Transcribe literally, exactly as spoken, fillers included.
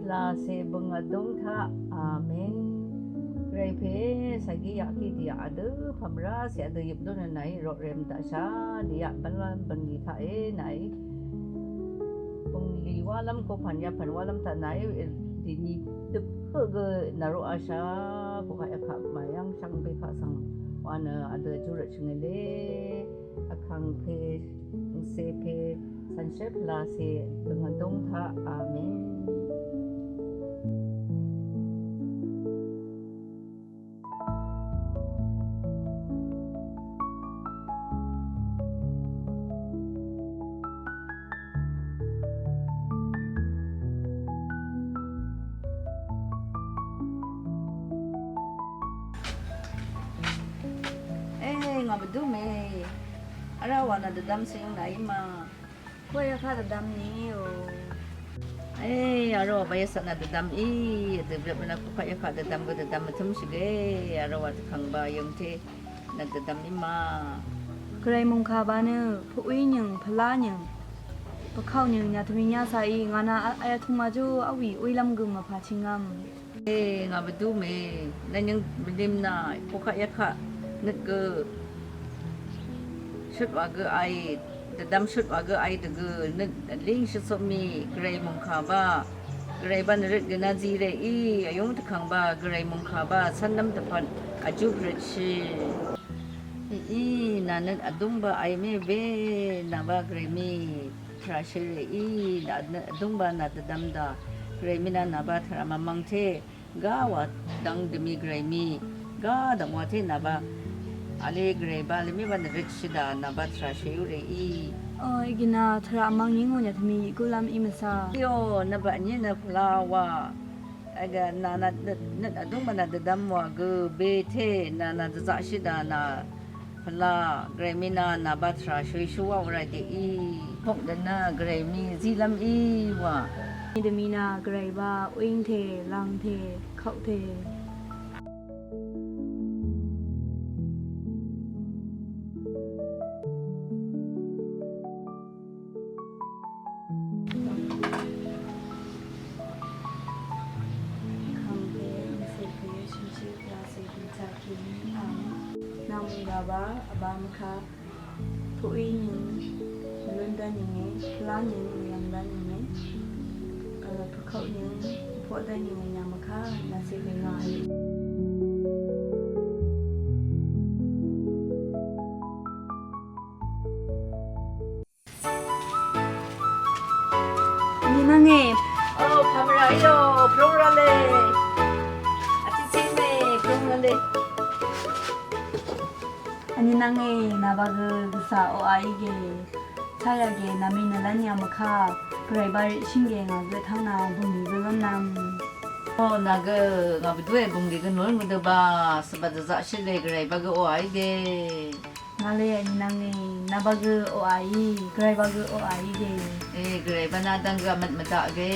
Lacè bøng vdúng taq. Amen. Gvray pè, cv̀ngí yaqkí dìyaq vdø pv̀mrá cè vdø yøp lúnø nàí roqrem daqshá dìyaq bv́nlv́m bø̀nlì taqé nàí bø̀nglì wálv́m kopv̀n yapv̀n wálv́m taq nàí dìni døp høq gø nàroqashá kokaq yakaq màyv́ng shvngbe kaq svng wa nø vdø júrøt shvngø lé. Vkàngpè, vsèpè, cv̀nshé pvlacè, døngvdúng taq. Amen. E, ngà mvdúme. Vrá wa nø dvdvm svyung nàí ma. Koqkaq dvdvm nìí o. E, vrá wa bayvsvt nø dvdvm í. Vdø vrvp nø koqkaq dvdvm gø dvdvm mvtǿmshìge. Vrá wa dvkàngba yøngte nø dvdvm í ma. Gvray mòngkàba nø pøqí nyø̀ng, pvlá nyø̀ng, pvkvq nyø̀ng nyàtvmì nyasaqí ngà nø a, ayatungmajú vwì uílv́m gø mvpà chingvm. E, ngà mvdúme, nvnyøng mvlim nà, koqkaq yakaq nøt gø shøt wa gø ai, dvdvm shøt wa gø ai dvgø nøt líng shvtsoqmì, Gvray mòngkàba, Gvrayba nvrøt gø nazi rèí, vyúng dvkàngba, Gvray mòngkàba, cv́nlv́m dvpvt, vjú vrøtshì. Í, í, nà nøt vdúngba ai mé we, nàba Gvray mì. Tvrà shø̀rè í, nà, nà, dúngba nà dvdvm dà. Gvray mí nà nàba tvrà mvmvng té. Gá wa dvng dvmi Gvray mí. Gá dvng wa té nàba. Vle Gvray ba lvmí ba nvrøt shì dà nàba tvrà shø̀rè í. O, ígìna tvrà mvmvng yíng wà nyà tvmi í gúlv́m í mvsá. Íò, nàba nyí nà pvla wa. Aga nà nà nøt, nøt vdúng mvnà dvdvm wa gø be te nà nà dvzaqshì dà nà pvla Gvray mí nà nà ba tvrà shø̀shú wa ura dèí. Pok dvnà Gvray mí zílv́m í wa. Dvmi nà Gvray ba wíng te, lang te, kok te. Kàngpè, mvsèpè, shø̀mshì, pvlacè, bùnchakì, nvng. Nvng gàba, vba mvka, pø̀í nyø̀ng, mvlún dv́nyø̀nge, pvlá nyø̀ng, mvyv̀ng dv́nyø̀nge, pvkvp nyø̀ng, poq dv́nyø̀nge, nyà mvka, nvsèpè ngà. Nyi nvnge. O, pamra yo, prong rale. Ati sime, prong rale. Ani nange, naba gø gvsa oqaige. Sayage, nami nvlan ya mvka. Gvray ba rishingge nga gø tangna, bungli gø lonnam. O, nagø, nga bvdue bungli gø nol mvdø ba, svba dvzaqshile Gvray ba gø oqaige. Ngale ani nange, naba gø oqai, Gvray ba gø oqaige. E, Gvray ba nadang gø amvt mvdaq ge.